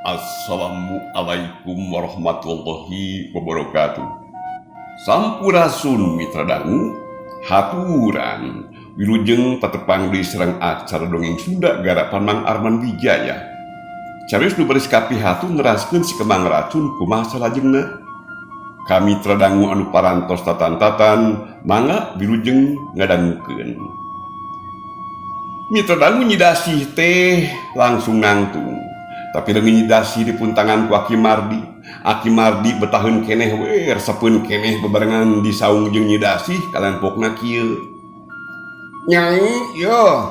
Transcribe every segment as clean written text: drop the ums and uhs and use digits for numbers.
Assalamualaikum warahmatullahi wabarakatuh. Sampurasun, Mitra Dangu, haturan wilujeng patepang deui sareng acara Dongeng Sunda garapan Mang Arman Wijaya. Carios nu baris kapihatun neraskeun Si Kembang Racun kumaha salajengna. Ka Mitra Dangu anu parantos tatan-tatan, mangga wilujeng ngadangukeun. Mitra Dangu, Nyi Dasih teh langsung nangtung. Tapi leungeun Nyi Dasih dipuntangan ku Aki Mardi. Aki Mardi betaheun keneh we, resepeun keneh bebarengan di saung jeung Nyi Dasih kalempokna kieu. Nyai yo,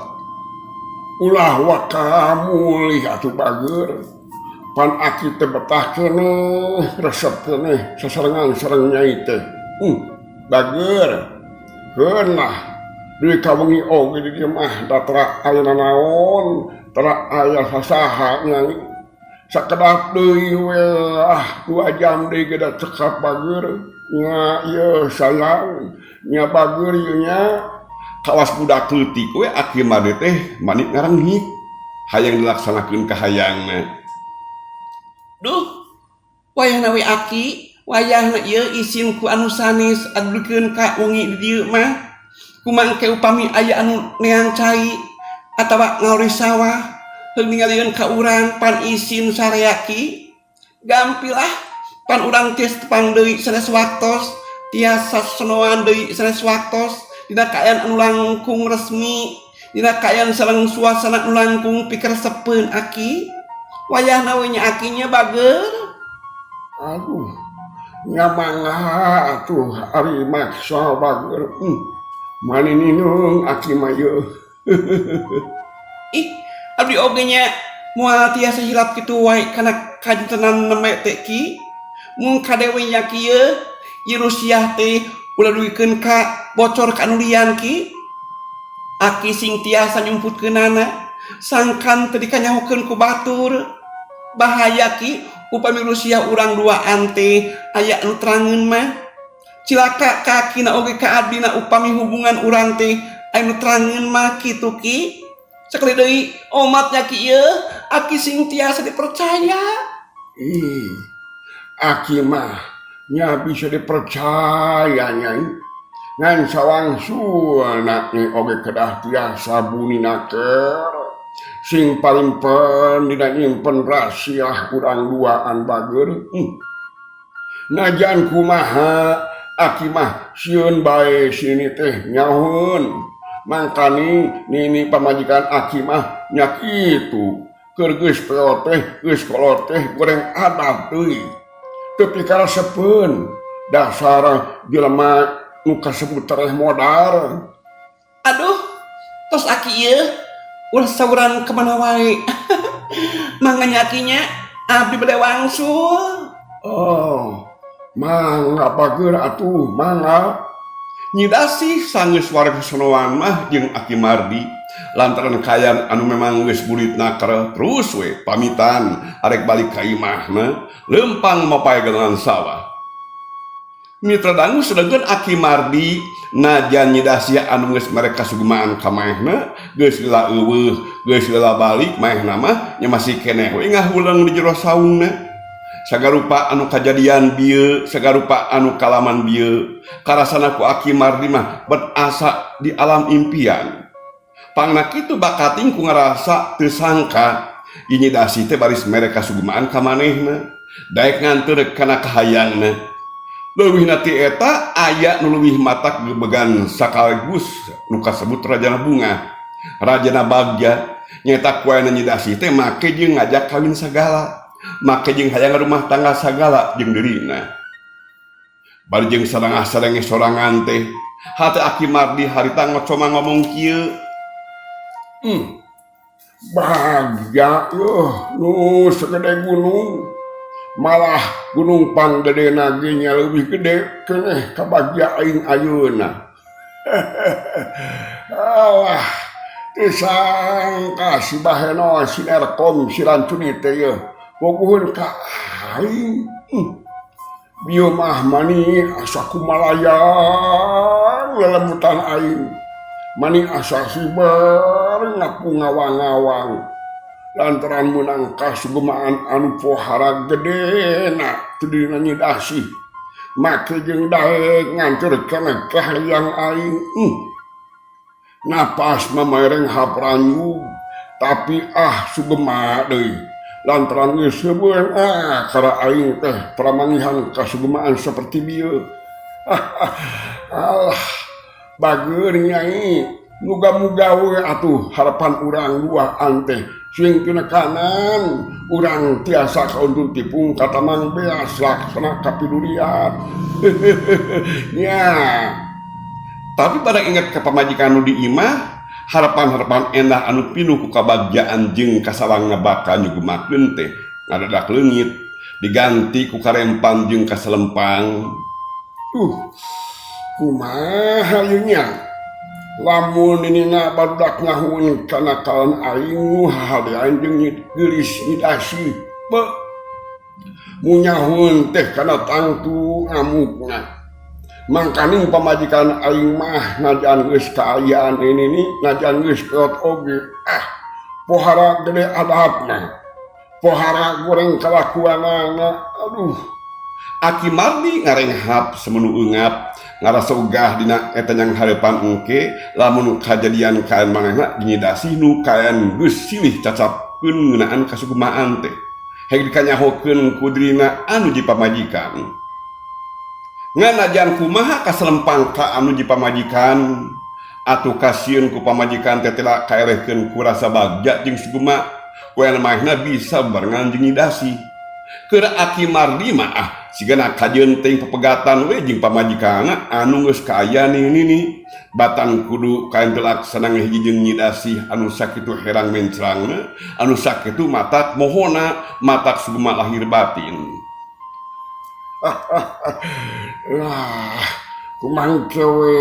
ulah waka mulih atuh, bager. Pan aki teh betah keneh, resep keneh sasarengan sareng nyai teh. Bager, keun lah duit kawengi oge di dieu mah da tara aya nanaon, tara aya sasaha, Nyai. Sakedap deui we ah, 2 jam deui ge da cekap, bager nya. Ieu sayang nya, bager ieu nya. Kawas budak leutik we Aki Mardi teh manit ngarenghik hayang dilaksanakeun kahayangna. Duh, wayahna we, Aki, wayahna ieu isin ku anu sanes adulkeun ka wengi di dieu mah. Kumaha engke upami aya anu neang cai atawa ngauri sawah heug ningalieun ka urang? Pan isin sarea, Ki. Gampil ah, pan urang tiasa tepang deui sanes waktos, tiasa sonoan deui sanes waktos, dina kaayaan anu langkung resmi, dina kaayaan sareng suasana anu langkung pikaresepeun, Aki. Wayahna we nya, Aki nya, bager. Aduh, nya mangga atuh, ari maksa, bager. Mani ninung aki mah yeuh. Ih, abdi oge nya moal tiasa hilap kitu wae kana kajentenan nembe teh, Ki. Mung kade we nya kieu, ieu rusiah teh ulah dugikeun ka bocor ka anu lian, Ki. Aki sing tiasa nyumputkeunana sangkan teu dikanyahokeun ku batur. Bahaya, Ki, upami rusiah urang duaan teh aya anu terangeun mah. Cilaka ka akina oge ka abdina upami hubungan urang teh aya nu terangeun mah kitu, Ki. Sekali deui omat nya, Ki, ieu aki sing tiasa dipercaya. Ih, aki mah nya bisa dipercaya, Nyai. Ngan sawangsulna nyai oge kedah tiasa buni naker. Sing parimpen dina nyimpen rahasia urang duaan, bager. Najan kumaha aki mah sieun bae sini teh nyahoeun. Mangkani nini pamajikan aki mah nya kitu. Keur geus peot teh, geus kolot teh goreng adab deui. Teu pikaresepeun, dasar jelema nu kasebut tereh modar. Aduh, tos aki ieu ulah sauran kemana wae. Mangga nya, Aki nya, abdi bade wangsul. Oh, mangga, bager atuh, mangga. Nyi Dasih sanggeus wareg sonoan mah jeung Aki Mardi lantaran kaayaan anu memang geus burit naker, terus we pamitan arek balik ka imahna lempang mapay galengan sawah. Mitra Dangu, sedangkan Aki Mardi najan Nyi Dasih anu geus mere kasugemaan ka maehna geus lila euweuh, geus lila balik, maehna mah nya masih keneh we ngahuleng di jero saungna. Sagarupa anu kajadian bieu, sagarupa anu kalaman bieu, karasana ku Aki Mardi mah bet asa di alam impian. Pangna kitu bakating ku ngarasa teu sangka Nyi Dasih teh baris mere kasugemaan ka manehna daek nganteur kana kahayangna. Leuwihna ti eta, aya nu leuwih matak gebegan sakaligus nu kasebut rajana bunga, rajana bagja, nyaeta ku ayana Nyi Dasih teh make jeung ngajak kawin sagala, make jeung hayang rumah tangga sagala jeung dirina. Bari jeung sarengah sarenge sorangan teh hate Aki Mardi harita ngocoma ngomong kieu. Bagja euh nu segede gunung, malah gunung panggedena ge nya leuwih gede keneh kabagja aing ayeuna. Alah, teu sangka si Baheno, si Nerkom, si Rancuni teh yeuh bogoheun ka aing. Bieu mah mani asa kumalayang lelemutan aing. Mani asa siber ngapung ngawang-ngawang. Lantaran meunang kasugemaan anu pohara gedena teu dina Nyi Dasih. Make jeung daek nganteur kana kahayang aing. Napas mah mereng hapranyug tapi ah sugema deui. Lantaran geus heubeun ah kara aing teh pramangihan kasugemaan saperti bieu. Alah bager nyai, muga-muga we atuh harapan urang duaan teh sing tinekanan urang tiasa kauntun tipung katamang beas laksana kapidurian. Nya. Tapi pada ingat ka pamajikan nu di imah, harapan-harapan endah anu pinuh ku kabagjaan jeung kasawangna bakal nyugemakeun teh ngadadak leungit diganti ku karempan jeung kaselempang. Kumaha ieu nya? Lamun ninina barudak nyahueun kanakalan aing nu hahadean jeung geulis Nyi Dasih. Beuh. Munyahueun teh kana tangtu ngamukna. Mangkaning pamajikan aing mah najan geus kaayaan nini najan geus peot oge. Ah, pohara gede adabna. Pohara goreng kalakuanana. Aduh. Aki Mardi ngarenghap semenu eungap ngarasa ogah dina eta nyang hareupan engke lamun kajadian kaen manehna Nyi Dasih nu kaen geus silih cacapkeun ngeunaan kasugemaan teh. Heg dikanyahokeun ku dirina anu dipamajikan. Ngan najan kumaha kaselempang ka anu dipamajikan atuh kasieun ku pamajikan teh teh kaelehkeun ku rasa bagja jeung sugema poean manehna bisa barengan jeung Nyi Dasih. Keur Aki Mardi mah ah sigana kajeun teuing pepegatan we jeung pamajikanna anu geus kaaya nini batan kudu kaen teu laksana ngahiji jeung Nyi Dasih anu sakitu herang mencrangna anu sakitu matak mohona matak sugema lahir batin. Lah, kumaha we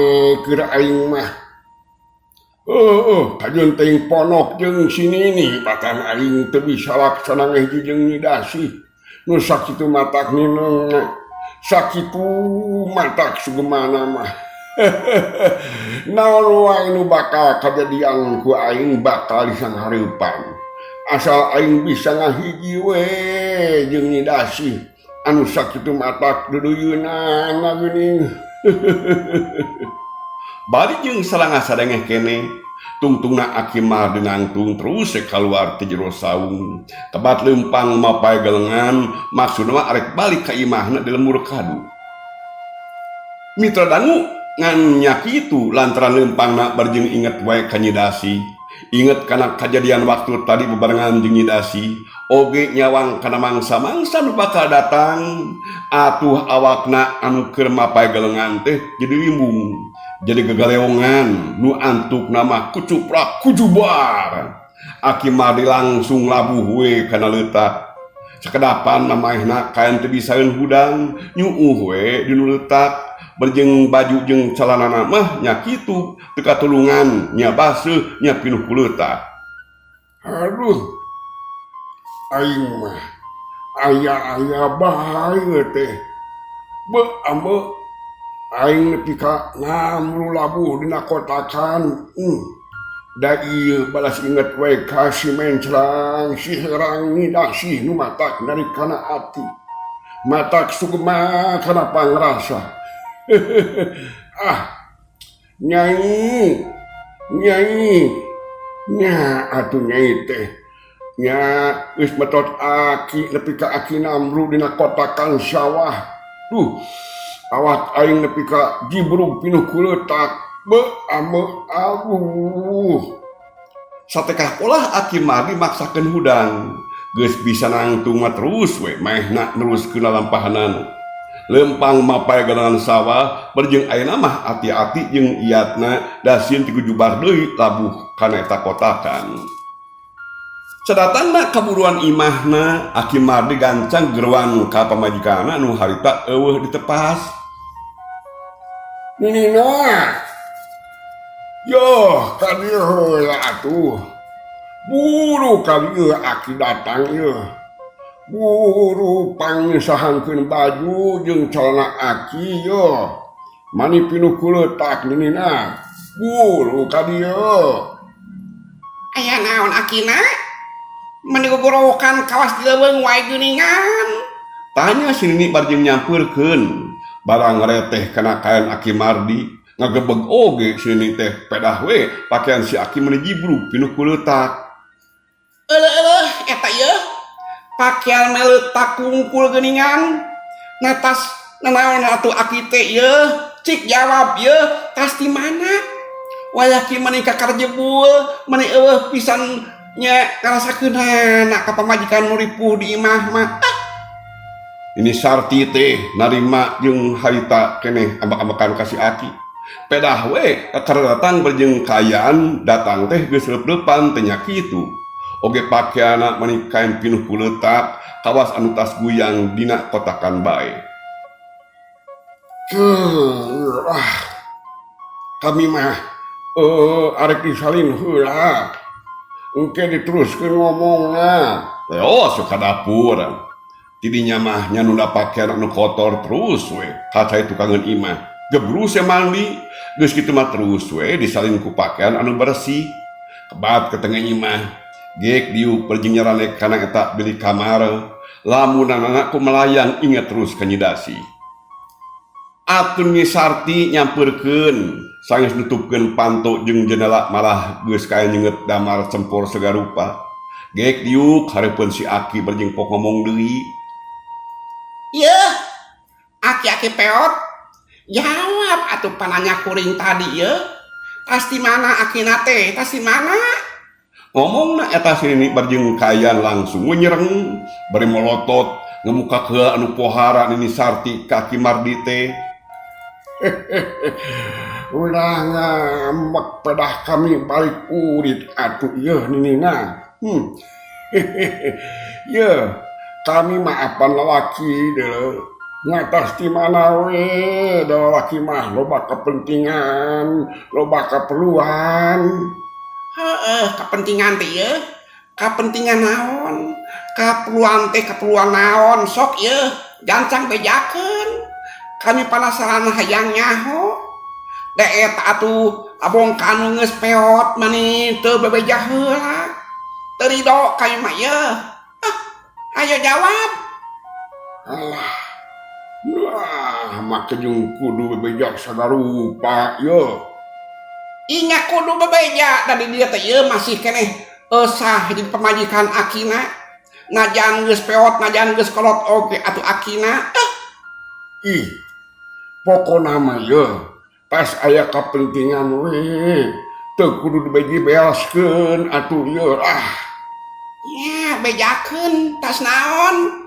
keur aing mah. Heuh, kajeun teuing ponok jeung si Nini batan aing teu bisa laksana ngahiji jeung Nyi Dasih. Nu sakitu matak ninengna, sakitu matak sugemana mah. Naon wae nu bakal kajadian ku aing bakal disanghareupan. Asal aing bisa ngahiji we jeung Nyi Dasih anu sakitu matak duduyunana geuning. Bari jeung salangah sadengeh keneh tungtungna Aki Mardi nangtung terus kaluar ti jero saung. Tebat leumpang mapay gelengan maksudna mah arek balik ka imahna di lembur kadu. Mitra dangu ngan nya kitu lantaran leumpangna barjeng inget wae ka Nyi Dasih. Inget kana kajadian waktu tadi bebarengan jeung Nyi Dasih, oge nyawang kana mangsa-mangsa nu bakal datang. Atuh awakna anu keur mapay gelengan teh jadi limbung. Jadi gegaleongan nu antuk nama kucuprak kujubar. Aki Mardi langsung labuh we kana leutak. Sakedapan mamaehna kaen teu bisaeun hudang, nyuuh we di nu leutak. Berjeng baju jeung calanana mah nya kitu, teu katulungan, nya baseuh, nya pinuh ku leutak. Aduh. Aing mah aya-aya bae teh. Beuh ambe aing nepi ka ngamru labuh dina kotakan. Da ieu balas inget we ka si mencrang, si herang Nyi Dasih nu matak nyeri kana ati. Matak sugema kana pangrasa. Ah, nyai, nyai, nya atuh nyai teh. Nya geus metot aki nepi ka aki namru dina kotakan sawah. Duh, awak aing nepi ka jibrug pinuh ku leutak. Beuh, ambe, aduh. Satekah polah Aki Mardi maksakeun hudang. Geus bisa nangtung mah terus we maehna neruskeun lalampahanana. Lempang mapay galangan sawah berjeng ayeuna mah ati-ati jeung iatna dasieun ti gujubar deui labuh kana eta kotakan. Sadatangna kaburuan imahna Aki Mardi gancang geruan ka pamajikanna nu harita eueuh ditepas. Ninina. Yoh, ka dieu heula atuh. Buru ka dieu aki datang ieu. Buru pangisahangkeun baju jeung celana aki yo. Mani pinuh ku leutak ninina. Buru ka dieu. Aya naon akina? Mani gogorowokan kawas di leuweung wae geuningan. Tanya si Nini bari jeung nyampeurkeun barang reteh kana kain Aki Mardi. Ngagebeg oge si Nini teh pedah we pakaian si Aki meuni jibrug pinuh ku leutak. Euleuh eta ieu pakaian mah leutak kungkul geuningan. Nah tas nanaon atuh Aki teh ieu? Cik jawab ieu tas di mana? Wayah ki mani kakar jebul mani eueuh pisan nya ngarasakeunana ka pamajikan nu ripuh di imah mah. Ah. Nini Sarti teh narima jeung harita keneh ambek-ambekan ka si Aki. Pedah we kakara datang bari jeung kaayaan datang teh geus leup-leupan teh nya kitu. Oge pakeanna mani kain pinuh ku leutak kawas anu tas guyang dina kotakan bae. Ah, kami mah arek disalin heula. Engke diteruskeun ngomongna. Leos ka dapur. Tidinya mah nyanunda pakaian anu kotor terus we ka cai tukangeun imah. Gebrus we mandi, geus kitu mah terus we disalin ku pakaian anu bersih. Kebat ke tengah imah, gek diuk bari jeung nyarandek kana eta bilik kamar. Lamunanana ku melayang inget terus ka Nyi Dasih. Atun Nyi Sarti nyampeurkeun sanggeus nutupkeun panto jeung jendela malah geus kaaya nyeungeut damar cempor sagarupa. Gek diuk hareupeun si Aki bari jeung pok ngomong deui. Yeuh, aki-aki peot, jawab atuh pananya kuring tadi yeuh. Tas di mana akina teh? Tas di mana? Ngomongna eta si Nini bari jeung kaayaan langsung we nyereng bari molotot ngemuka heula anu pohara Nini Sarti ka Aki Mardi teh. Ulah ngambek pedah kami balik urit atuh yeuh Ninina. Yeuh, kami mah apan lalaki deuleu. Ngatas di mana we da lalaki mah loba kepentingan, loba keperluan. Heeh, kepentingan teh yeuh. Kepentingan naon? Keperluan teh keperluan naon? Sok yeuh, gancang bejakeun. Kami penasaran hayang nyaho. Da eta atuh abong kanu geus peot mani teu bebeja heula. Teu rido kami mah yeuh. Ah, ayo jawab. Alah. Wah, make jeung kudu bebeja sagarupa yeuh. Ingat kudu bebeja da di dieu teh ieu masih keneh sah jadi pamajikan akina. Najan geus peot, najan geus kolot oge atuh akina. Ah. Ih, pokona mah yeuh, pas aya kapentingan we, teu kudu dibeji-beaskeun atuh yeuh ah. Nya bejakeun tas naon?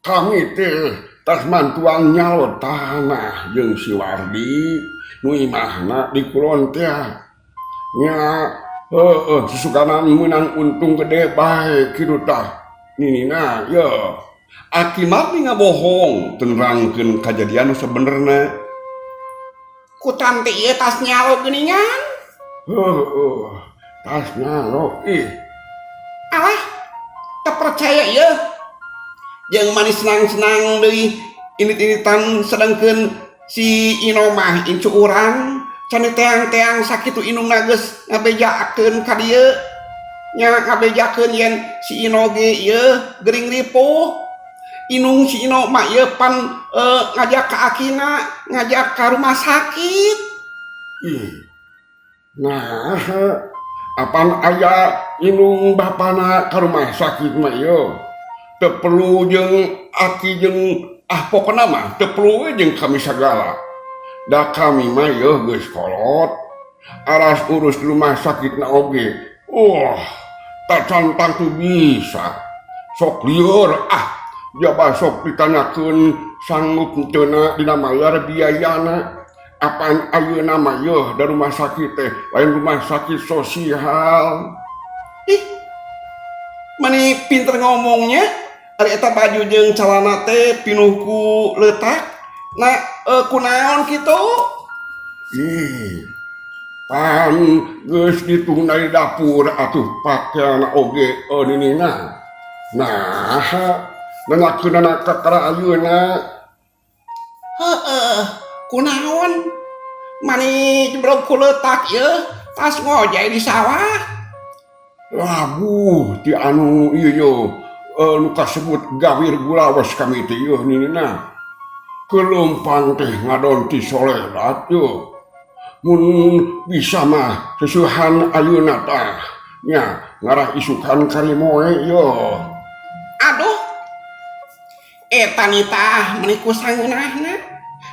Kami teh tas mantuang nyalot tanah jeung si Wardi nu imahna di kulon teh. Nya heueuh susuganan meunang untung gede bae kitu tah. Ninina yeuh. Aki Mardi ngabohong teu nerangkeun kajadian nu sabenerna. Ku tante ieu tas nyalo geuningan. Heueuh, tas nyalo ih. Alah, teu percaya ieu. Jeung manis senang-senang deui init-initan sedengkeun si Ino mah incu urang can teang-teang sakitu indungna geus ngabejakeun ka dieu. Nya ngabejakeun yen si Ino ge ieu gering ripuh. Inung si Ino mah ieu pan ngajak ka akina, ngajak ka rumah sakit. Ih. Nah, apan aya indung bapana ka rumah sakit mah ieu? Teu perlu jeung aki jeung ah pokona mah teu perlu we jeung kami sagala. Da kami mah ieu geus kolot. Aras urus di rumah sakitna oge. Wah, tacan tangtu bisa. Sok lieur ah. Jaba sok ditanyakeun sanggup henteu na dina mayar biayana. Apaan ayeuna mah yeuh da rumah sakit teh lain rumah sakit sosial. Ih, mani pinter ngomongnya. Ari eta baju jeung calana teh pinuh ku leutak. Nah, kunaon kitu? Ih, pan geus ditung dari dapur atuh pakaian oge ninina. Nah, nanyakeunana kakara ayeuna. Heeh, kunaon? Mani jeblok ku leutak ieu, tas ngojay di sawah. Labuh ti anu ieu yo nu kasebut gawir gulawes kami teh yeuh ninina. Kelempang teh ngadon ti soledat yo. Mun bisa mah sesuhan ayeuna tah nya ngarah isukan karimoe yo. Aduh, eta nitah meuni ku sangeunahna.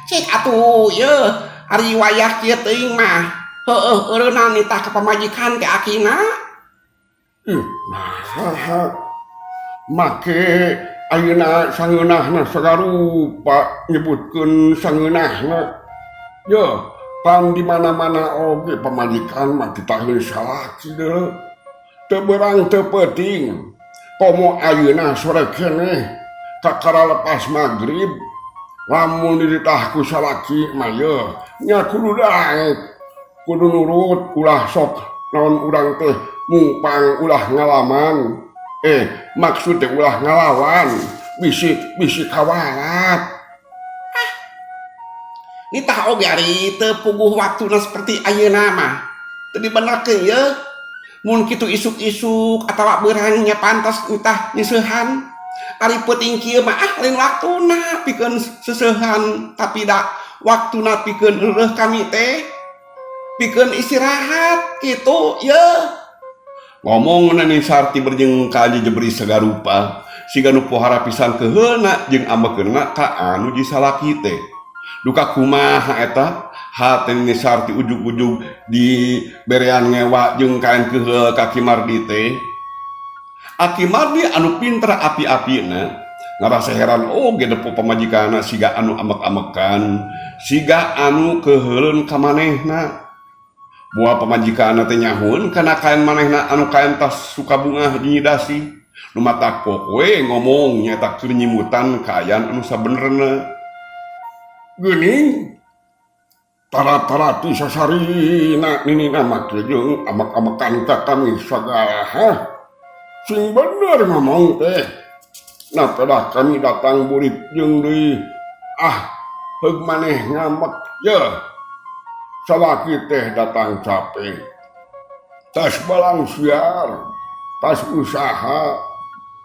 Cik atuh ye ari wayah kieu teuing mah. Heueuh eureunna nitah ka pamajikan teh akina. Ih, nah make ayeuna sangeunahna sagarupa nyebutkeun sangeunahna. Yo, pan di mana-mana oge pamajikan mah titaheun salaki deuleu. Teu beurang teu peuting. Komo ayeuna sore keneh kakara lepas magrib lamun dititah ku salaki mah yeuh nya kudu daek, kudu nurut, ulah sok naon urang teh mungpang ulah ngalaman. Maksud teh ulah ngalawan, bisi bisi kawalat. Nitah oge ari teu puguh waktuna seperti ayeuna mah. Teu dibenerkeun ye. Mun kitu isuk-isuk atawa beurang nya pantas nitah nyeusehan. Ari peuting kieu mah ah lain waktuna pikeun seuseuhan, tapi da waktuna pikeun reureuh kami teh. Pikeun istirahat kitu ye. Ngomong Nini Sarti berjeng ka jejebri sagarupa, siga nu pohara pisan keuheulna jeung ambekeunna ka anu jisalaki teh. Duka kumaha eta hate Nini Sarti ujug-ujug di berean ngewa jeung kain keuheul ka Ki Mardi teh. Aki Mardi anu pinter api-apina ngarasa heran oge depo pamajikanna siga anu amek-amekan, siga anu keuheuleun ka manehna. Buah pamajikanna teh nyahueun kana kain manehna anu kain tas suka bungah jeung dasi. Nu matak we ngomong nyaeta keur nyimutan kaayaan anu sabenerna. Geuning tara-tara ti sasarina ninina make jeung amek-amekan ka kami sagala ha. Sing bener ngomong teh. Nah pedah kami datang burit jeung deui ah heug maneh ngambek ye. Salaki teh datang capek. Tas balang siar, tas usaha,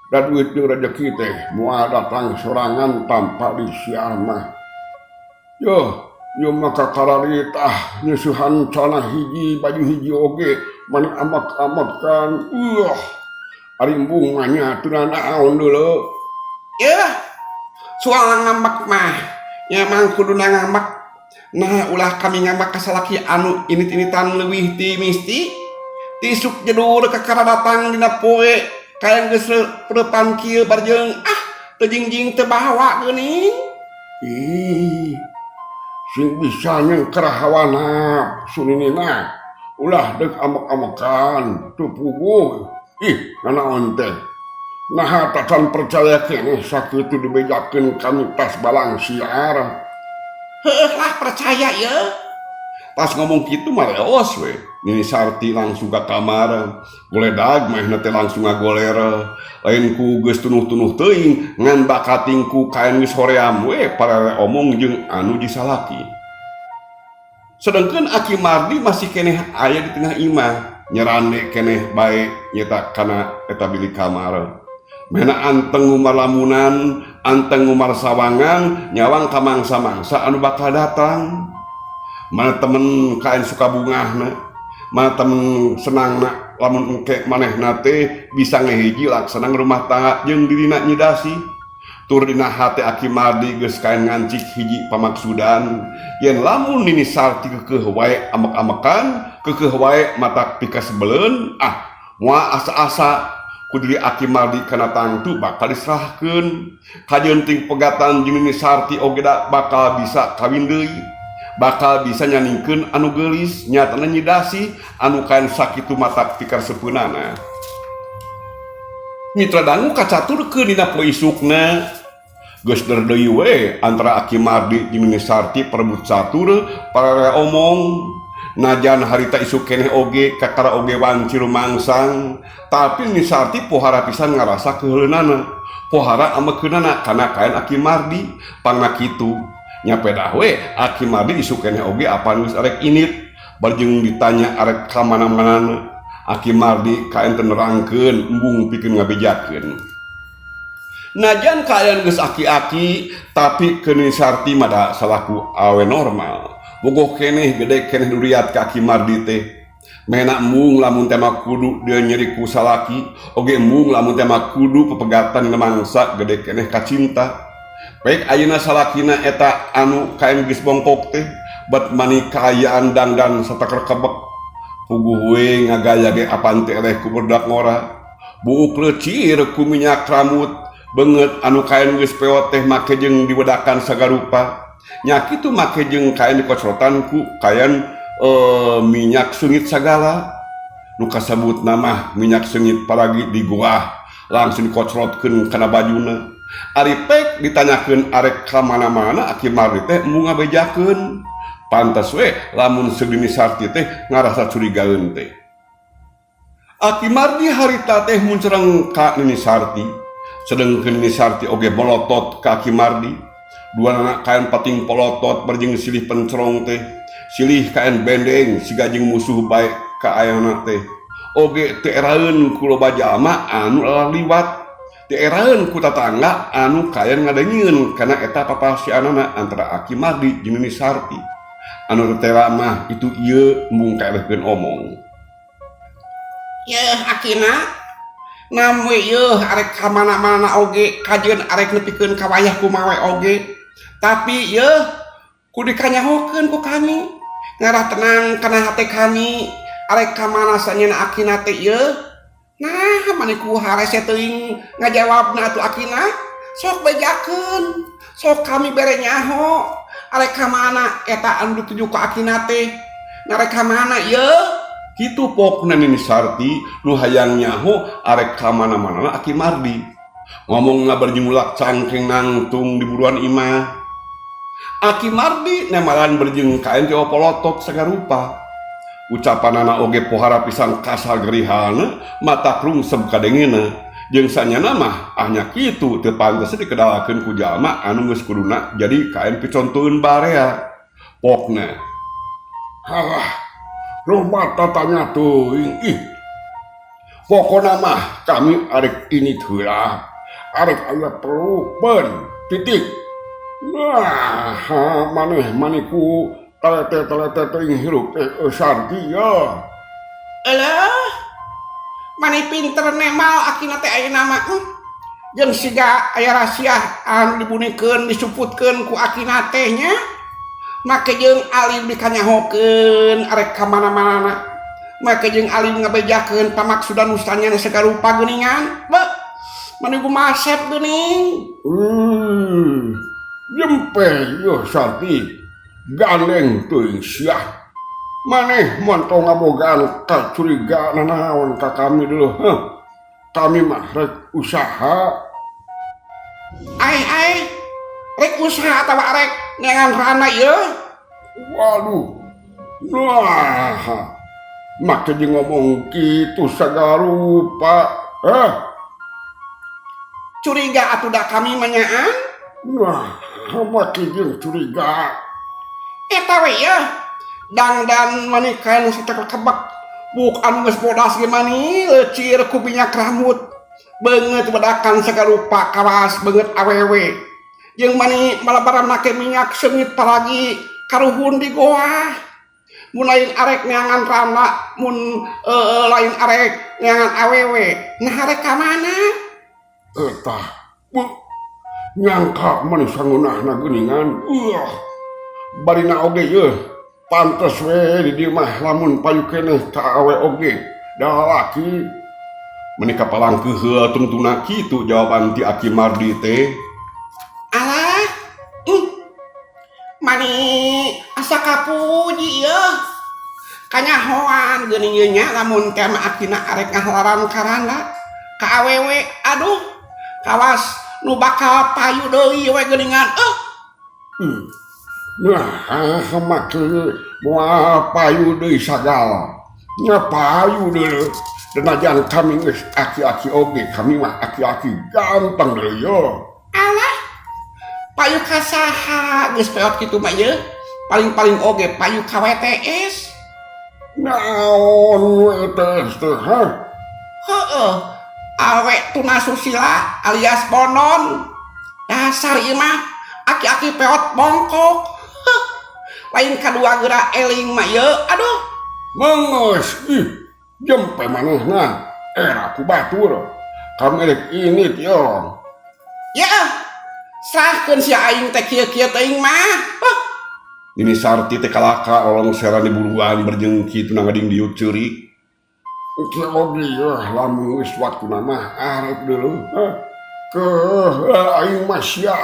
da duit jeung rejeki teh moal datang sorangan tanpa disiar mah. Yo, yo maka kararitah nyusuhan celana hiji baju hiji oge mani amak-amakan. Ari embung mah nya teu nanaon deuleu. Yeuh, soal ngambek mah nya mang kuduna ngambek. Nah ulah kami ngambek ka salaki anu init-initan leuwih ti misti. Tisuk jedur kakara datang dina poe kayak geus preupan kieu barjeung ah teu jingjing teu bawa geuning. Ih, sing bisa nyengker hawa nafsu ninina ulah deuk amek-amekan teu puguh. Ih, nanaon teh. Naha tacan percaya keneh sakitu dibejakeun kami tas balang siar. Heueuh lah percaya ye. Pas ngomong kitu mah leos we. Nini Sarti langsung ka kamar. Goledag manehna teh langsung ngagoler. Lain ku geus tunuh-tunuh teuing ngan bakating ku kain geus hoream we parere omong jeung anu jisalaki. Sedengkeun Aki Mardi masih keneh aya di tengah imah, nyerande keneh bae nyeta kana eta bilik kamar. Mena anteng ngumar lamunan, anteng ngumar sawangan, nyawang ka mangsa-mangsa anu bakal datang. Mana temen kain suka bungahna, mana temen senangna lamun engke manehna teh bisa ngehiji laksana rumah tangga jeung dirina nyidasi. Tur dina hate Aki Mardi geus kain ngancik hiji pamaksudan yen lamun Nini Sarti kekeuh wae amek-amekan, kekeuh wae matak pikasebeleun, ah moal asa-asa ku diri Aki Mardi kana tangtu bakal diserahkeun. Kajeun ting pegatan jeung Nini Sarti oge da bakal bisa kawin deui, bakal bisa nyaningkeun anu geulis nyatana nyidasi anu kain sakitu matak pikaresepeunana. Mitra dangu kacaturkeun dina poe isukna. Geus deui we antara Aki Mardi jeung Nini Sarti perebut catur parare omong. Najan harita isuk keneh oge kakara oge wanci rumangsang, tapi Nini Sarti pohara pisan ngarasa keuheuleunana, pohara amekeunana kana kain Aki Mardi. Pangna kitu nya pedah we Aki Mardi isuk keneh oge apan geus arek init barjeng ditanya arek ka mana-manana. Aki Mardi kaen teu nerangkeun embung pikeun ngabejakeun. Najan kaayaan geus aki-aki tapi ke Nini Sarti mah da salaku awewe normal. Bogoh keneh gede keneh duriat ka Aki Mardi teh. Mehna embung lamun teh mah kudu dia nyeri ku salaki, oge embung lamun teh mah kudu pepegatan dina mangsa gede keneh ka cinta. Baik ayeuna salakina eta anu kaen geus bongkok teh bet mani kaayaan dangdan sataker kebek. Puguh we ngagaya ge apan teh eleh ku barudak ngora. Buuk leucir ku minyak rambut beungeut anu kaen geus peot teh make jeung diwedakan sagarupa. Nya kitu make jeung kaen dikocrotan ku kaen minyak seungit sagala. Nu kasebutna mah minyak seungit palagi digoah langsung dikocrotkeun kana bajuna. Ari pek ditanyakeun arek ka mana-mana Aki Mardi teh embung ngabejakeun. Pantes we lamun seug Nini Sarti teh ngarasa curigaeun teh. Aki Mardi harita teh muncereng ka Nini Sarti. Sedengkeun Nini Sarti oge molotot ka Aki Mardi. Duanana kaen pating polotot barjeng silih pencerong teh. Silih kaen bendeng siga jeung musuh bae ka ayana teh. Oge teu eraeun ku loba jalma anu lalaliwat. Teu eraeun ku tatangga anu kaen ngadengeun kana eta papasianana antara Aki Mardi jeung Nini Sarti. Anu tetela mah itu ieu embung kaelehkeun omong. Yeuh akina nam we yeuh arek ka mana-mana oge kajeun arek nepikeun ka wayah kumaha we oge. Tapi yeuh kudu dikanyahokeun ku kami. Ngarah tenang kana hate kami arek ka mana sanyana akina teh yeuh. Nah, mani ku harese teuing ngajawabna atuh akina. Sok bejakeun, sok kami bere nyaho. Arek ka mana eta anu dituju ku akina teh? Arek ka mana yeuh? Kitu pokna Nini Sarti nu hayang nyaho arek ka mana-mana Aki Mardi. Ngomongna berjemulak cangkeng nangtung di buruan imah. Aki Mardi nemalan berjeng kain teh polotot sagarupa. Ucapanana oge pohara pisan kasar gerihalna, mata rungsep kadengena. Jeung sanyana mah ahnya kitu teu pantes dikedalakeun ku jalma anu geus kuduna jadi kaen picontoeun barea. Pokna. Halah, loba tatanya teuing ih. Pokona mah kami arek ini heula. Arek aya pelukeun titik. Nah, maneh maniku talete-talete teuing hirup teh Sarti ya. Euleuh. Mani pinter nemal akina teh ayeuna mah. Jeung siga aya rahasia anu dibunikeun disuputkeun ku akina teh nya. Make jeung alim dikanyahokeun arek ka mana-mana. Make jeung alim ngabejakeun pamaksudan nu sanyana sagarupa geuningan. Beuh. Mani gumasep geuning. Jempe yeuh Sarti. Gandeng teuing sia. Maneh montong ngabogaan kacurigaan naon ka kami dulu. Heh. Kami mah rek usaha. Ai ai. Rek usaha atawa rek neangan rana ieu? Waduh. Nah. Make jeung ngomong kitu sagarupa. Heh. Curiga atuh da kami mah nyaan? Nah, make jeung curiga. Eta we yeuh. Dangdan manikaen sateker kebek. Buk anu geus bodas ge mani leucir ku minyak rambut. Beungeut wedakan sagarupa kawas beungeut awewe. Jeung mani malabaran make minyak seungit palagi karuhun di goah. Mun lain arek neangan rana, mun lain arek neangan awewe. Nah arek ka mana? Eta, bu, nyangka mani sangeunahna geuningan. Barina oge yeuh. Pantes we di dieu mah lamun payu keneh ka awe oge. Da lalaki. Meni kapalangkeuh heula tungtungna kitu jawaban ti Aki Mardi teh. Alah, mani asa kapuji yeuh. Kanyahoan geuning ieu nya lamun teh mah akina arek ngahalaran karana ka awewe. Aduh, kawas nu bakal payu deui we geuningan. Nah, make moal payu deui sagala. Nya payu deui. Denajan kami geus aki-aki oge, kami mah aki-aki ganteng deui yo. Alah, payu ka saha geus peot kitu mah ieu? Paling-paling oge payu ka WTS. Naon we teh teh ha? Heeh. Awe tunasusila alias bonon. Dasar ieu mah aki-aki peot bongkok. Heuh. Lain kadua geura eling mah ieu. Aduh. Mengeus ih jempe manehna era ku batur. Kamerek ini tiong. Ya, serahkeun sia aing teh kieu-kieu teuing mah. Huh. Nini Sarti teh kalaka lolongseran di buruan berjeng kitu ngading diut ceurik. Engke oge yeuh lamun geus waktuna mah arek deuleu. Hah. Keuh aing mah sia.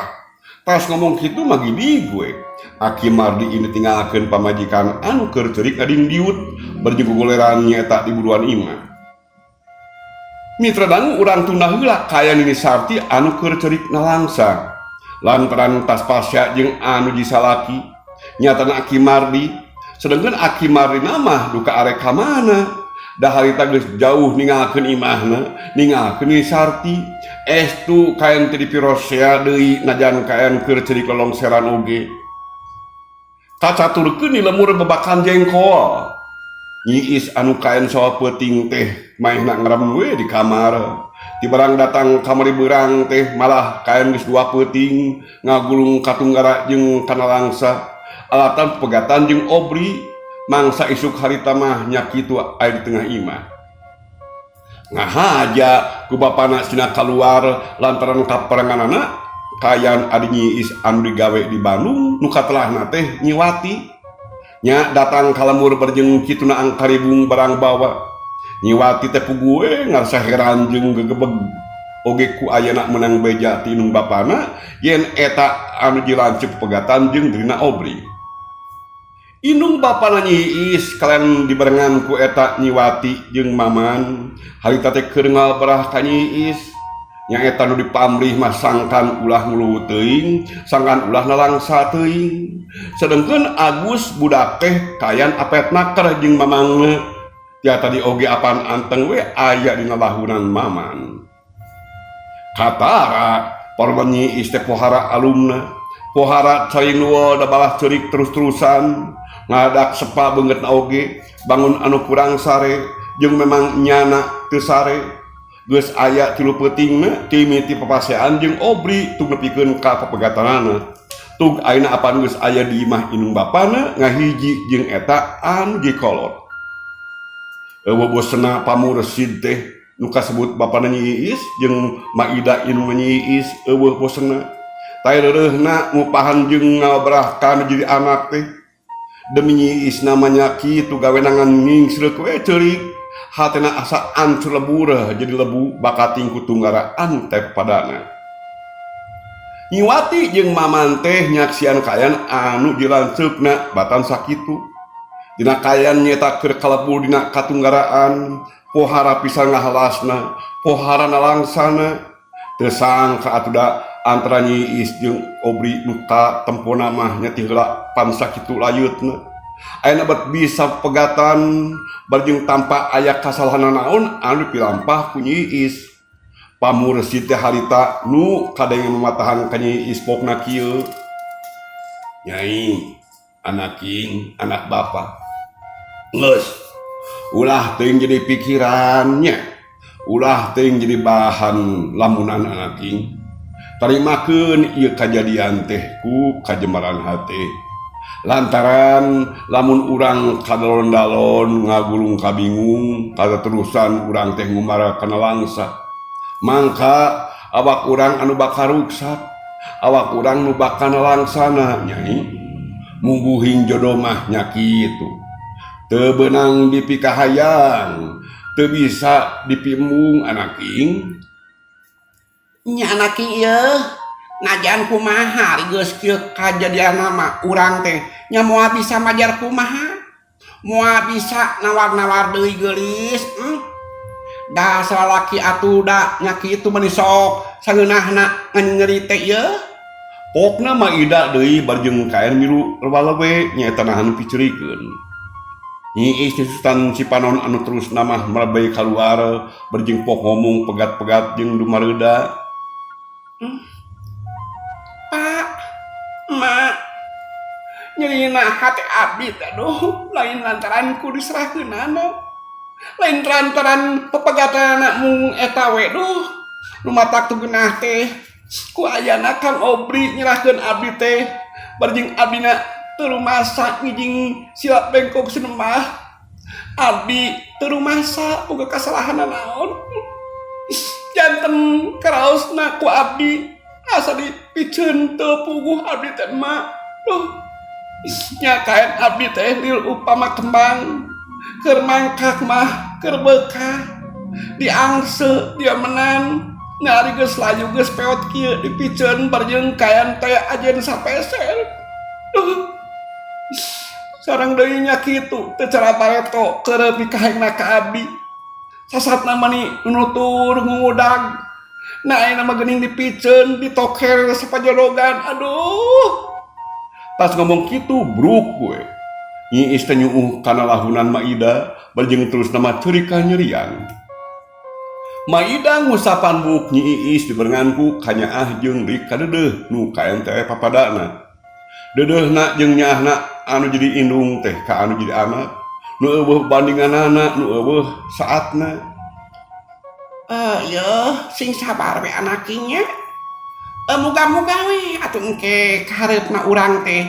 Tas ngomong kitu mah gidi gue. Aki Mardi ini tinggalkeun pamajikan anu keur ceurik ngading diut berjeng gogoleran nyaeta di buruan imah. Mitra dangu urang tunda heula kaya Nini Sarti anu keur ceurik nalangsa. Lantaran tas pasya jeung anu jisalaki nyatana Aki Mardi, sedangkan Aki Mardi mah duka arek ka mana? Da harita geus jauh ninggalkeun imahna, ninggalkeun Nini Sarti. Estu kaen teu dipirosea deui najan kaen keur ceurik lolongseran oge. Kacaturkeun di lemur bebakan jengkol. Nyi Iis anu kaen sawa peuting teh maehna ngerem we di kamar. Ti barang datang kamari beurang teh malah kaen geus dua peuting ngagulung katunggara jeung kanalangsa. Alatan pegatan jeung Obri mangsa isuk harita mah nya kitu aya di tengah imah. Ngahaja ku bapana sina kaluar lantaran kaperenganana kayan adi Nyi Iis anu digawe di Bandung nu katelahna teh Nyiwati. Nya datang ka lembur berjeng kituna angkaribung barang bawa. Nyiwati teh puguh we ngarasa heran jeung gegebeg oge ku ayana meunang beja ti indung bapana yen eta anu jilanceuk pegatan jeung dirina Obri. Indung bapana Nyi Iis kalian dibarengan ku eta Nyiwati jeung Maman harita teh keur ngaberah ka Nyi Iis. Nya eta nu dipamrih mah sangkan ulah nguluh teuing, sangkan ulah nalangsa teuing. Sedengkeun Agus budak teh kayan apet naker jeung mamangna. Tia tadi oge apan anteng we aya dina lahunan Maman. Katara parman Nyi Iis teh pohara alumna, pohara cai nuwol da balah ceurik terus-terusan, ngadak sepa beungeutna oge, bangun anu kurang sare jeung memang nyana teu sare. Geus aya tilu peutingna timiti papasean jeung Obri tug nepikeun ka papegatanana. Tug ayeuna apan geus aya di imah indung bapana ngahiji jeung eta anu jikolot. Eueuh bosena pamursid teh nu kasebut bapana Nyi Iis jeung Maida indungna Nyi Iis eueuh bosena. Tae reureuhna ngupahan jeung ngabrah ka nu jadi anak teh. Demi Nyi Iis namanya kitu gawenangan ngingsreuk we ceurik. Hatena asa ancur lebur jadi lebu bakating ku tunggara antep padana. Nyiwati jeung Maman teh nyaksian kayan anu dilanceukna batan sakitu. Dina kayan nyeta keur kalebur dina katunggaraan, pohara pisan ngahalasna, pohara nalangsana. Teu sangka atuh da antara Nyi Iis jeung Obri nu katempona mah nya ti heula pan sakitu layeutna. Ayeuna bet bisa pegatan barjeng tanpa aya kasalahan naon anu dipilampah ku Nyi Iis. Pamursid teh harita nu kadenge mamatahan ka Nyi Iis pokna kieu. Nyai, anak king, anak bapa. Geus, ulah teuing jadi pikirannya. Ulah teuing jadi bahan lamunan anak king. Tarimakeun ieu kajadian teh ku kajembaran hate. Lantaran lamun urang kadalon-dalon ngagulung kabingung katerusan urang teh ngumara kana langsa. Mangka awak urang anu bakal ruksak, awak urang nu bakal nalangsana nyai. Mungguhing jodoh mah nya kitu. Teu beunang dipikahayang, teu bisa dipimbung anak ing. Nya anak ing ieu najan kumaha geus kieu kajadianna mah urang teh nya moal bisa majar kumaha, moal bisa nawar-nawar deui geulis. Dasar lalaki atuh da nya kitu meni sok sangeunahna nyeri teh ieu. Pokna mah ida deui barjeng kaen milu lewalewe nyaeta nahan piceurikeun. Nyi Iis nyusutan cipanon anu terus namah merebey kaluar berjeng pok ngomong pegat-pegat jeung dumareuda. Pak, Mak, Nyerina hate abdi teh aduh lain lantaran ku diserahkeunana. Lain lantaran pepegatanana mung eta we duh. Nu matak teu geunah teh ku ayana Kang Obri nyerahkeun abdi teh barjing abdina teu rumasa ngijing silap bengkok sinemah. Abdi teu rumasa boga kasalahan naon. Janten karaosna ku abdi asa dipiceun teu puguh abdi teh emak. Duh. Nya kaen abdi teh lil upama kembang keur mangkak mah keur beukah diangse diamenan ngari geus layu geus peot kieu dipiceun barjeung kaen teh ajen sapeser. Duh. Sareng deui nya kitu teu cara bareto keur pikahengna ka abdi. Sasatna mani nunutur ngudag. Nah ayeuna mah geuning dipiceun ditoker sapajodogan. Aduh. Tas ngomong kitu bruk we. Nyi Iis teh nyuuh kana lahunan Maida barjeng terus nama ceurik nyerian. Maida ngusapan buuk Nyi Iis dibarengan ku kanyaah jeung deui kadeudeuh nu kaen teh papadana. Deudeuhna jeung nyaahna anu jadi indung teh ka anu jadi anak nu eueuh bandinganana nu eueuh saatna. Yeuh sing sabar we anakinya. Muga-muga we atuh engke kahareupna urang teh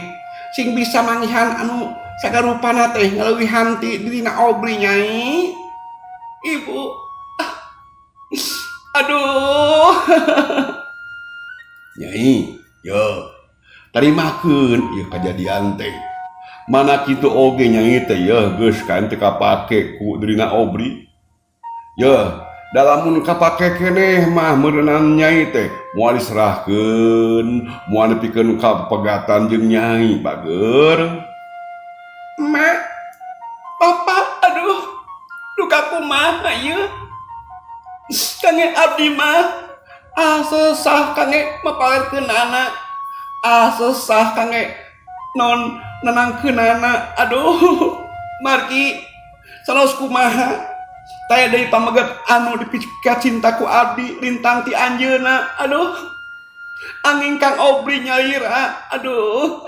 sing bisa manggihan anu sagarupana teh ngaleuwihan ti dirina Obri nyai. Ibu. Aduh. Nyai, yo. Tarimakeun ieu kajadian teh. Mana kitu oge nyai teh yeuh geus kaen teu kapake ku dirina Obri. Yeuh, dalamun kapake keneh mah meureunan nyai teh moal diserahkeun, moal nepikeun ka pegatan jeung nyai bager. Emak, Bapak, aduh, duka kumaha ieu? Kangge abdi mah ah sesah kangge mapalerkeunana. Ah sesah kangge non nenangkeunana. Aduh, margi sanaos kumaha taya deui pameget anu dipika cinta ku abdi lintang ti anjeunna. Aduh, angin Kang Obri nyalira. Aduh.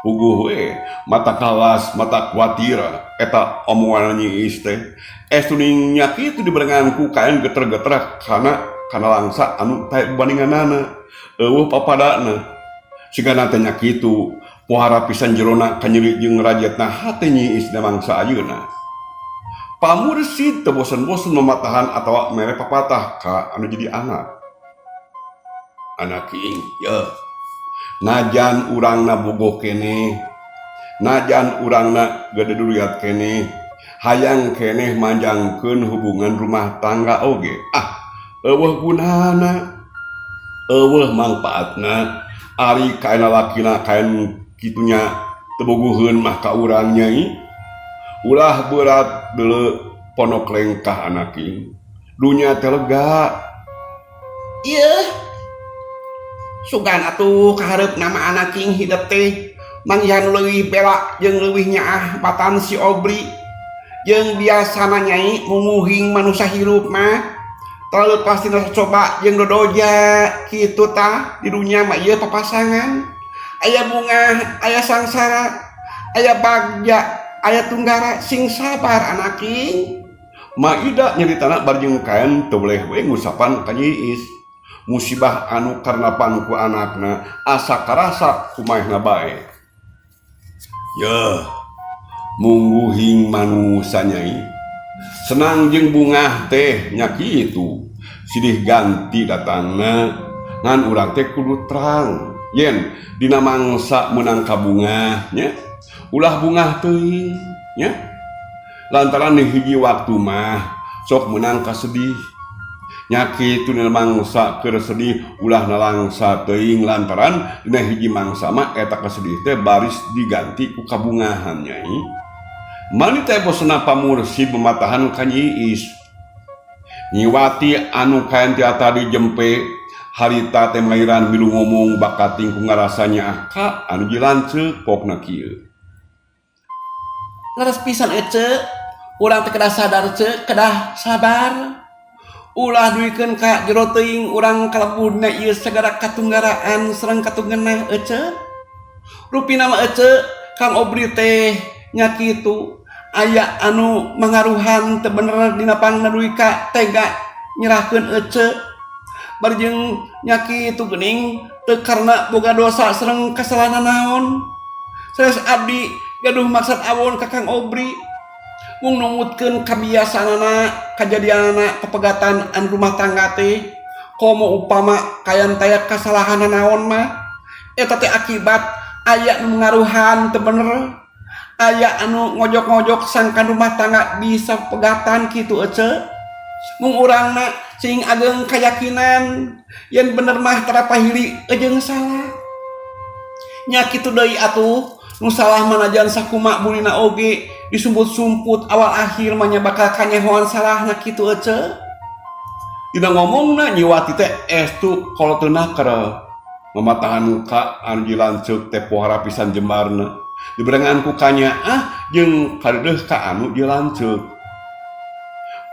Puguh we, mata kalas, mata kuatir eta omongan Nyi Iis teh. Estuning nya kitu dibarengan ku kaen geter-geter kana kana langsa anu taya bandinganana. Eueuh papadana. Sigana teh nya kitu, pohara pisan jerona kanyeri jeung rajetna hate Nyi Iis dina mangsa ayeuna. Pamursid teu bosen-bosen mamatahan atawa mere papatah ka anu jadi anak. Anak ing, yeuh. Najan urangna bogoh keneh, najan urangna gede duriat keneh, hayang keneh manjangkeun hubungan rumah tangga oge. Ah, eueuh gunana, eueuh mangpaatna, ari kaena lakina kaen kitunya teu bogoheun mah ka urang nyai. Ulah berat deuleu ponok lengkah anak ing. Dunya teh lega. Ieu sugan atuh kahareup nama anak king hidep teh manggihan leuwih bela jeung leuwih nyaah batan si Obri. Jeung biasana nyai munguhing manusia hirup mah terlalu pasti rasa coba jeung dodoja kitu tah di dunia mah ieu papasangan. Aya bunga, aya sangsara, aya bagja, aya tunggara, sing sabar anak king. Maida nyaritana barjeng kaen teu boleh we ngusapan ka Nyi Iis. Musibah anu karnapan ku anakna asa karasa kumaehna bae. Yeuh, mungguhing manusa nyai. Senang jeung bungah teh nya kitu. Silih ganti datangna ngan urang teh kudu terang. Yen dina mangsa meunang kabungah nya, ulah bungah teuing nya. Lantaran di hiji waktu mah sok meunang kasedih. Nya kitu dina mangsa keur sedih ulah nalangsa teuing lantaran dina hiji mangsa mah eta kasedih teh baris diganti ku kabungahan nyai. Mani teh bosna pamursid mematahan ka Nyi Iis. Nyiwati anu kaen ti tadi jempe harita teh mairan milu ngomong bakating ku ngarasa nyaah ka anu jilanceuk pokna kieu. Leres pisan ece, urang teh kedah sadar ce, kedah sabar. Ulah duikeun ka jero teuing urang kalebur dina ieu sagala katunggaraan sareng katunggenah ece. Rupina mah ece Kang Obri teh nya kitu aya anu mangaruhan teu bener dina pangna dugi ka tega nyerahkeun ece bari jeung nya kitu geuning teu karena boga dosa sareng kasalahan naon. Sanes abdi gaduh maksad awon ka Kang Obri mung numutkeun kabiasaanana kajadianana pepegatan anu rumah tangga teh komo upama kayan taya kasalahan naon mah eta teh akibat aya nu ngaruhan teu bener aya anu ngojok-ngojok sangkan rumah tangga bisa pegatan kitu ece mung urangna sing ageng kayakinan yen bener mah tara pahili jeung salah nya kitu deui atuh nu salah manajan sakuma bunina oge disumput-sumput awal akhir mah nya bakal kanyahoan salahna kitu ece. Dina ngomongna Nyi Wati teh estu kolotna naker mamatahan muka anu dilanceuk teh pohara pisan jembarna diberengan ku kanyaah jeung kadeudeuh ka anu dilanceuk.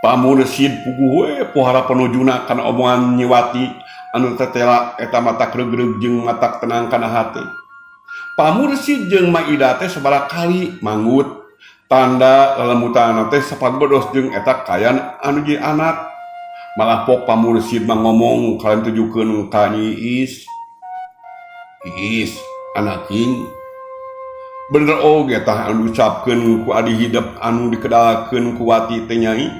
Pamursid puguh we pohara panujuna kana omongan Nyi Wati anu tetela eta matak reugreug jeung matak tenang kana hate. Pamursid jeung Maida teh sabaraha kali manggut tanda lelemutanna teh sapagbodos jeung eta kayan anu jadi anak. Malah pok Pamursid mah ngomong kalian tujukeun ka Nyi Iis. Iis, anak king. Bener oge tah anu diucapkeun ku adi hidep anu dikedalkeun ku Wati teh Nyai.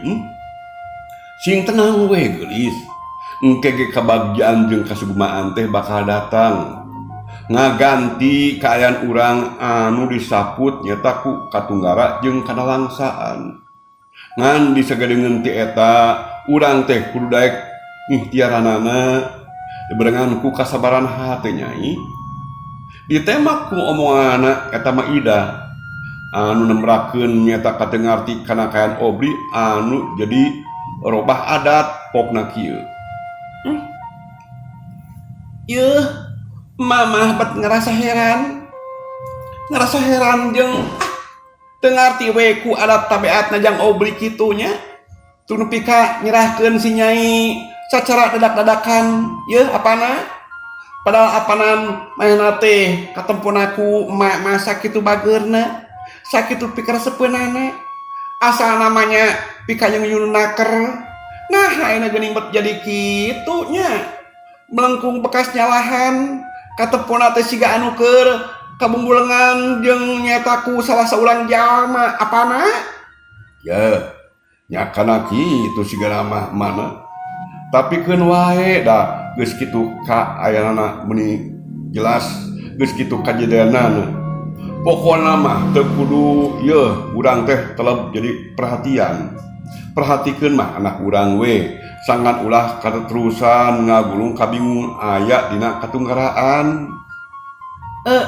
Sing tenang we geulis. Engke ge kabagjaan jeung kasugumaan teh bakal datang. Ngaganti kaayaan urang anu disaput nyata ku katunggara jeung kadalangsaan. Ngan disagedeungeun ti eta urang teh kudu daek ikhtiaranana dibarengan ku kasabaran hate Nyai. Ditemak ku omonganana eta mah Ida anu nemrakeun nyata kateu ngarti kana kaayaan Obri anu jadi robah adat pokna kieu. Yeuh, mamah bet ngerasa heran. Ngerasa heran jeung teu ngarti we ku adat tabiatna jang Obri kitu nya. Tu nepi ka nyerahkeun si Nyai sacara dadak-dadakan. Yeuh apana? Padahal apanan manehna teh katempona ku emak mah sakitu bageurna, sakitu pikaresepeunana. Asal namanya pikayung naker. Nah, ayeuna geuning bet jadi kitu nya. Melengkung bekas nyalahan katempona teh siga anu keur kabumbulengan jeung nyata ku salah saurang jalma apana? Ya, nya kana kitu sigana mah mana. Tapi keun wae da geus kitu ka ayanana meuni jelas geus kitu kajadianana. Pokona mah teu kudu yeuh urang teh teleb jadi perhatian. Perhatikeun mah anak urang we sangat ulah katerusan ngagulung kabingung aya dina katunggaraan.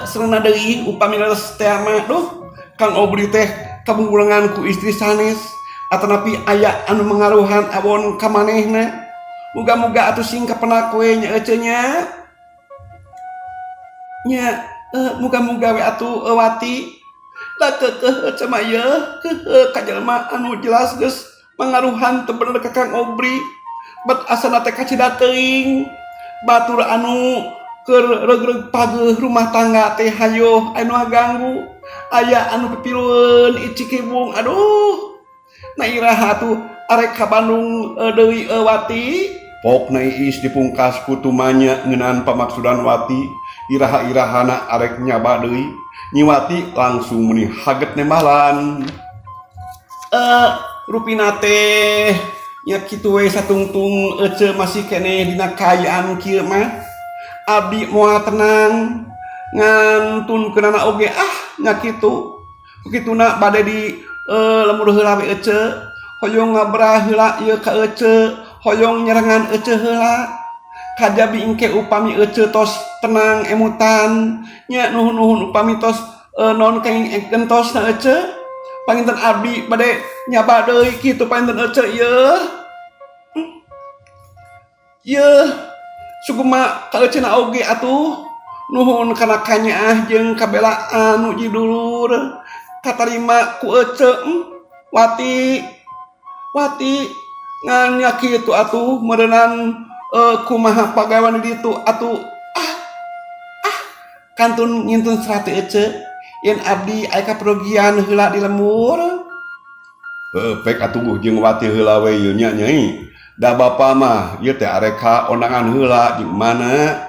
Sereuna deui upami leres teh mah duh Kang Obri teh kabumbulengan ku istri sanes atanapi aya anu mengaruhan awon ka manehna. Muga-muga atuh sing kapenak we nya ece nya. Nya muga-muga we atuh Wati. Da keukeuh ece mah yeuh keukeuh ka jelema anu jelas geus mangaruhan teu bener ka Kang Obri. Bet asana teh kacida teuing. Batur anu keur reug-reug pageuh rumah tangga teh hayoh anu ngaganggu. Aya anu pipilueun icikibung aduh. Na iraha atuh arek ka Bandung deui Wati. Pokna Iis dipungkas ku tumanya ngeunaan pamaksudan Wati, iraha-irahana arek nyaba deui. Nyi Wati langsung meuni haget nembalan. Rupina teh nya kitu we satungtung ece masih keneh dina kaayaan kieu mah. Abdi moal tenang ngantun keunana oge ah nya kitu. Kituna bade di lemur heula we ece, hoyong ngabrah heula ieu ka ece, hoyong nyerengan ece heula. Kajabi engke upami ece tos tenang emutan nya nuhun-nuhun upami tos non kenging gentosna ece. Panginten abdi bade nyaba deui kitu panginten ece ieu. Yeuh, sugema ka ece na oge atuh. Nuhun kana kanyaah jeung kabelaan nu jidulur. Katarima ku ece Wati. Wati ngan nya kitu atuh meureunan kumaha pagawean di ditu atuh. Kantun ngintun serat teh ece yen abdi aya kaperogian heula di lembur. Heuh pek atuh jeung Wati heula we ieu nya Nyai. Da bapa mah ieu teh arek ka ondangan heula jeung mana.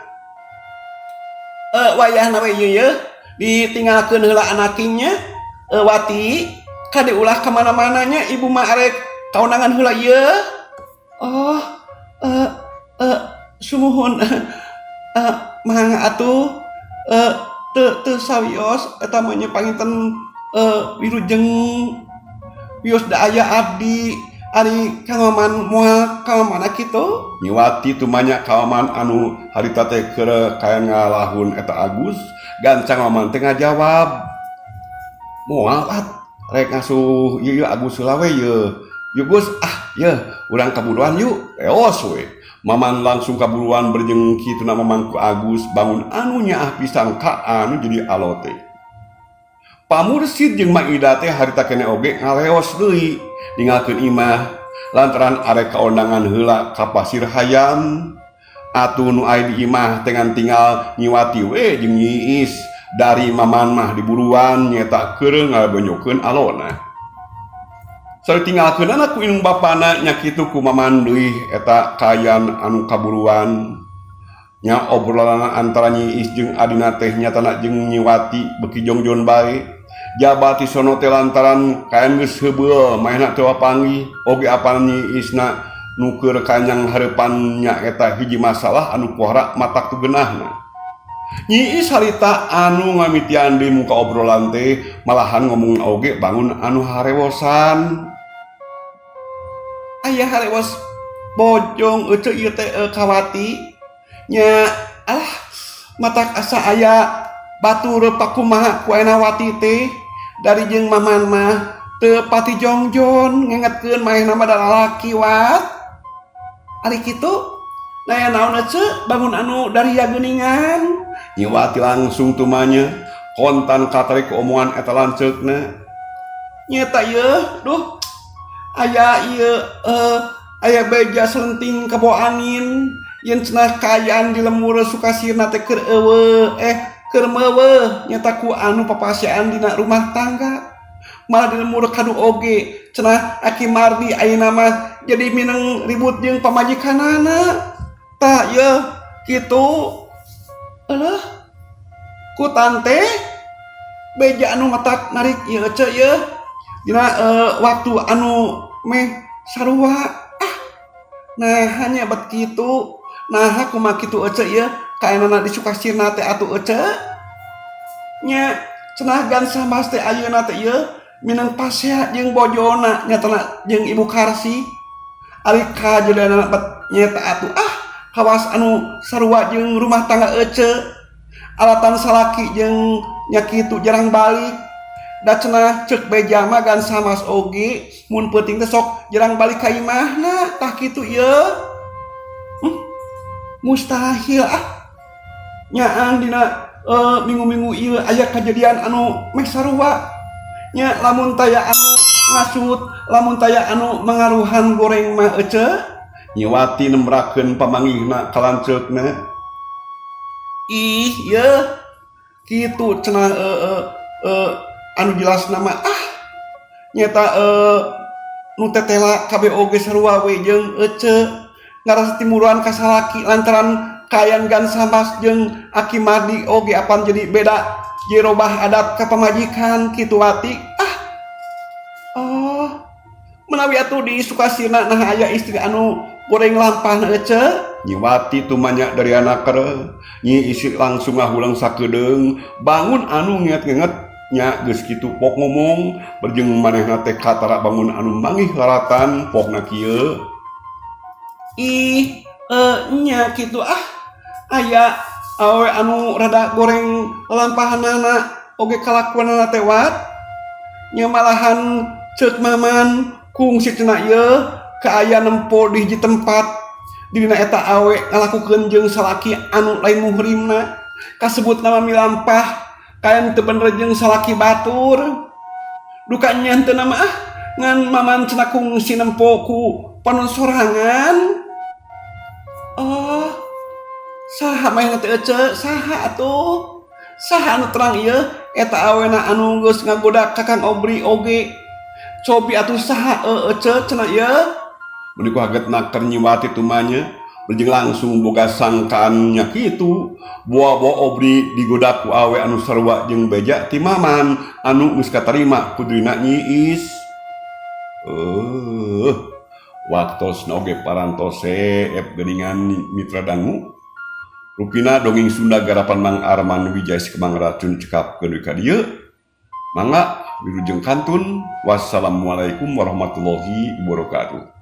Wayahna we ieu yeuh ditinggalkeun heula anaking nya. Wati kade ulah ka mana-mana nya ibu mah arek ka ondangan heula ieu. Oh, sumuhun mangga atuh teu teu sawios eta mah nya panginten wilujeng wios da aya abdi ari Kang Maman moal ka mana kitu. Nyi Wati tumanya ka Maman anu harita teh keur kayan ngalahun eta Agus gancang Maman teh ngajawab moal at rek ngasuh ieu ieu Agus heula we ieu. Yuk Gus ah yeuh urang kaburuan yuk leos we. Maman langsung kaburuan berjeng kituna Maman ku Agus bangun anu nyaah pisan ka anu jadi alote. Pamursid jeung Mak Ida teh harita keneh oge ngaleos deui ninggalkeun imah lantaran arek kaondangan heula ka Pasir Hayam. Atuh nu aya di imah teh ngan tinggal Nyi Wati we jeung Nyi Iis dari Maman mah diburuan nyeta keur ngabonyokeun alona. Satinggalkeunana ku indung bapana nya kitu ku Maman deui eta kaayaan anu kaburuan. Nya obrolanana antara Nyi Iis jeung adina teh nyatana jeung Nyi Wati beuki jongjon bae. Jaba ti sono teh lantaran kaayaan geus heubeul manehna teu papanggih oge apan Nyi Iisna nu keur kanyang hareupan nya eta hiji masalah anu pohara matak teu geunahna. Nyi Iis harita anu ngamitian deui muka obrolan teh malahan ngomong oge bangun anu harewosan. Aya harewos bojong ece ieu teh kawati nya alah matak asa aya batur pakumaha ku ayeuna Wati teh dari jeung Maman mah teu pati jongjon ngengetkeun manehna mah da lalaki wat. Ari kitu naya naon ece bangun anu dari geuningan. Nyi Wati langsung tumanya kontan katarik ku omongan eta lanceukna. Nyeta ieu duh aya ieu aya beja selenting kabawa angin yen cenah kaayaan di lembur Sukasirna teh keur eueuh keur meuweuh nyata ku anu papasian dina rumah tangga malah di lembur kadu oge cenah Aki Mardi ayeuna mah jadi mineng ribut jeung pamajikanana tah ieu kitu eueuh ku tante beja anu matak narik ieu ece ieu dina waktu anu meh sarua ah nah hanya bet kitu nah kumaha kitu ece ieu kaenana di Sukasirna teh atuh ece nya cenah gan sambas teh ayeuna teh ieu mineng pasea jeung bojona nyatana jeung Ibu Karsi ari kajadianana bet nyeta atuh ah kawas anu sarua jeung rumah tangga ece alatan salaki jeung nya kitu jarang balik da cenah ceuk beja mah gan samas oge mun peuting teh sok jarang balik ka imahna tah kitu ieu. Mustahil ah nyaan dina minggu-minggu ieu aya kejadian anu meh sarua nya lamun taya anu ngasut lamun taya anu mangaruhan goreng mah ece. Nyi Wati nembrakeun pamanggihna ka lanceukna. Ih yeuh kitu cenah anu jelas nama ah nyata nu tetela kabeh oge sarua we jeung ece ngarasa timuruan ka salaki lantaran kaayaan gan sambas jeung Aki Mardi oge apan jadi beda jerobah adat ka pamajikan kitu Wati ah. Oh menawi atuh di Sukasirna nah aya istri anu goreng lampahna ece. Nyi Wati tumanya dari anak kere Nyi Iis langsung ngahulang sakedeung bangun anu nget-nget nya geus kitu pok ngomong berjeng manehna teh katara bangun anu manggih laratan pokna kieu. Ih nya kitu ah aya awewe anu rada goreng lampahanana oge kalakuanana teh wat nya malahan ceuk Maman kungsi cenah ieu kaaya nempo di hiji tempat dina eta awe ngalakukeun jeung salaki anu lain muhrimna kasebut nama milampah kayan teu bener jeung salaki batur duka nya henteu nama ah ngan Maman cenah kungsi nempo ku panon sorangan. Oh saha manehna teh ece saha atuh Saha anu terang ieu eta awena anu geus ngagoda ka Kang Obri oge. Cobi atuh saha ece cenah ieu? Meuni ku hagetna keur nyiwati tumanya berjeng langsung boga sangkaan nya kitu. Boa-boa Obri digoda ku awe anu sarua jeung beja ti Maman anu geus katarima ku dirina Nyi Iis. Waktosna oge parantos seep geuningan mitra dangu. Rupina dongeng Sunda garapan Mang Arman Wijaya Sikemang Racun cekapkeun we ka dieu. Mangga wilujeng kantun. Wassalamualaikum warahmatullahi wabarakatuh.